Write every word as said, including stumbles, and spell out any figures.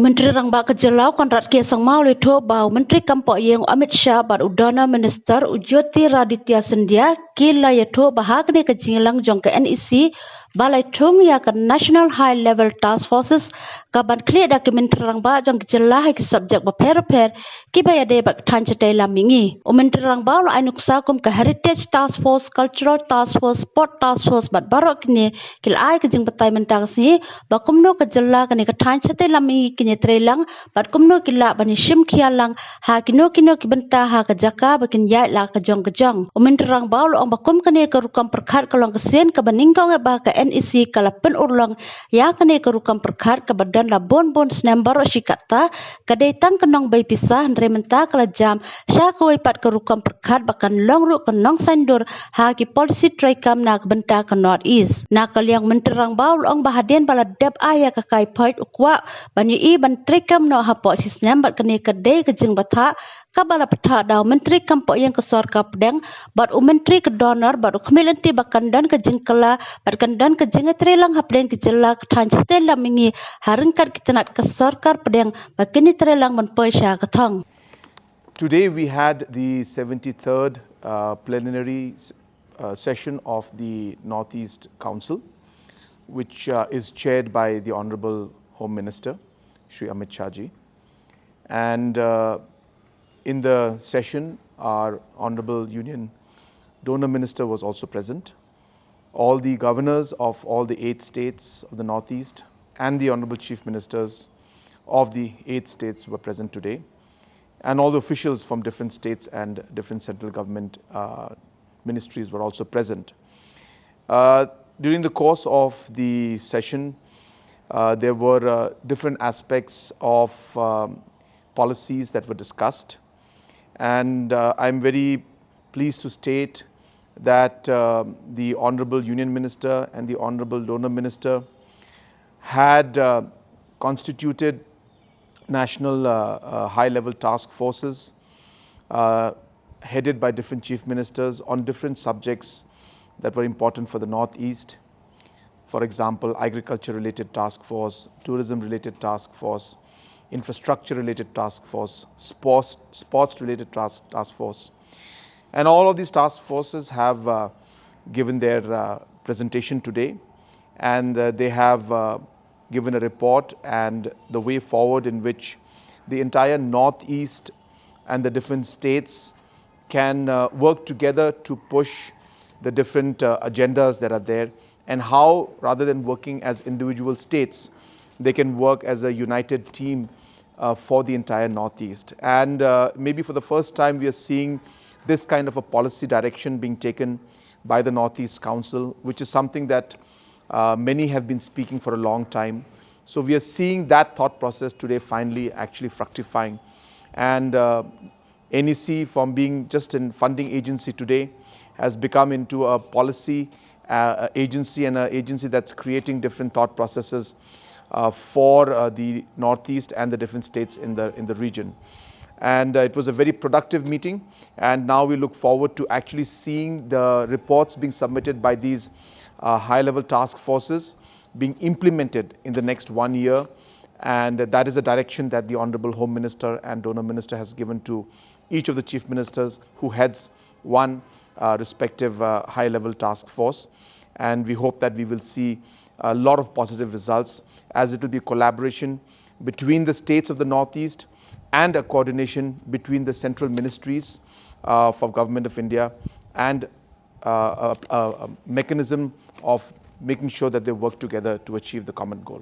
Myntri Rangbah ka jylla u Conrad K Sangma u la ïathuh ba u Myntri Kam Pohïing u Amit Shah bad u DoNER Minister u Jyotiraditya Scindia ki la ïathuh ba ha kane ka jingïalang jong ka NEC ba la ïathung ïa ka National High Level Task Forces ka ban khlieh da ki Myntri Rangbah jong ka jylla ha ki subject bapher bapher kiba ïadei bad ka thaiñ shatei lam mihngi. U Myntri Rangbah u la ai nuksa kum ka Heritage Task Force, Cultural Task Force, Sport Task Force bad baroh kine ki la ai ka jingbatai mynta ka sngi ba kumno ka jylla kane ka thaiñ shatei lam mihngi kin ïatreilang bad kumno ki lah ban ïashim khia lang ha kino kino ki bynta ha ka jaka ba kin ïaid la ka jong ka jong. U Myntri Rangbah u la ong ba kum kane ka rukom pyrkhat ka long ka sien kaba nyngkong eh ba ka NEC ka la pynurlong ïa kane ka rukom pyrkhat kaba don la bun bun snem baroh shi katta, ka dei tang ka nongbei pisa hynrei mynta ka la jam sha kawei pat ka rukom pyrkhat ba kan long ruh ka nongsaiñdur ha ki policy treikam na ka bynta ka North East. Na ka liang u Myntri Rangbah u la ong ba hadien ba la dep ai ïa ka kaiphod u kwah ban ïohi ban treikam noh hapoh shi snem bad kane ka dei ka jingbatai kaba la pynthikna da u Myntri Kam Pohïing ka Sorkar Pdeng bad u Myntri ka DoNER bad u khmih lynti ba kan don ka jingkylla bad kan don ka jingïatreilang hapdeng ka jylla ka thaiñ shatei lam mihngi ha ryngkat ki tnat ka Sorkar Pdeng ba kin ïatreilang ban poi sha ka thong. Today we had the seventy-third uh, plenary uh, session of the Northeast Council, which uh, is chaired by the Honorable Home Minister, Shri Amit Shah ji. And uh, in the session, our Honorable Union DoNER Minister was also present. All the governors of all the eight states of the Northeast and the Honorable Chief Ministers of the eight states were present today. And all the officials from different states and different central government uh, ministries were also present. Uh, during the course of the session, uh, there were uh, different aspects of um, policies that were discussed. And uh, I'm very pleased to state that uh, the Honorable Union Minister and the Honorable DoNER Minister had uh, constituted national uh, uh, high level task forces uh, headed by different chief ministers on different subjects that were important for the Northeast. For example, agriculture related task force, tourism related task force, infrastructure related task force, sports, sports related task, task force. And all of these task forces have uh, given their uh, presentation today, and uh, they have uh, given a report and the way forward in which the entire Northeast and the different states can uh, work together to push the different uh, agendas that are there, and how, rather than working as individual states, they can work as a united team uh, for the entire Northeast. And uh, maybe for the first time, we are seeing this kind of a policy direction being taken by the Northeast Council, which is something that uh, many have been speaking for a long time. So we are seeing that thought process today finally actually fructifying. And uh, NEC, from being just a funding agency today, has become into a policy uh, agency and an agency that's creating different thought processes uh, for uh, the Northeast and the different states in the, in the region. And uh, it was a very productive meeting, and now we look forward to actually seeing the reports being submitted by these uh, high level task forces being implemented in the next one year. And that is a direction that the Honorable Home Minister and DoNER Minister has given to each of the chief ministers who heads one uh, respective uh, high level task force. And we hope that we will see a lot of positive results, as it will be collaboration between the states of the Northeast and a coordination between the central ministries uh, of Government of India and uh, a, a, a mechanism of making sure that they work together to achieve the common goal.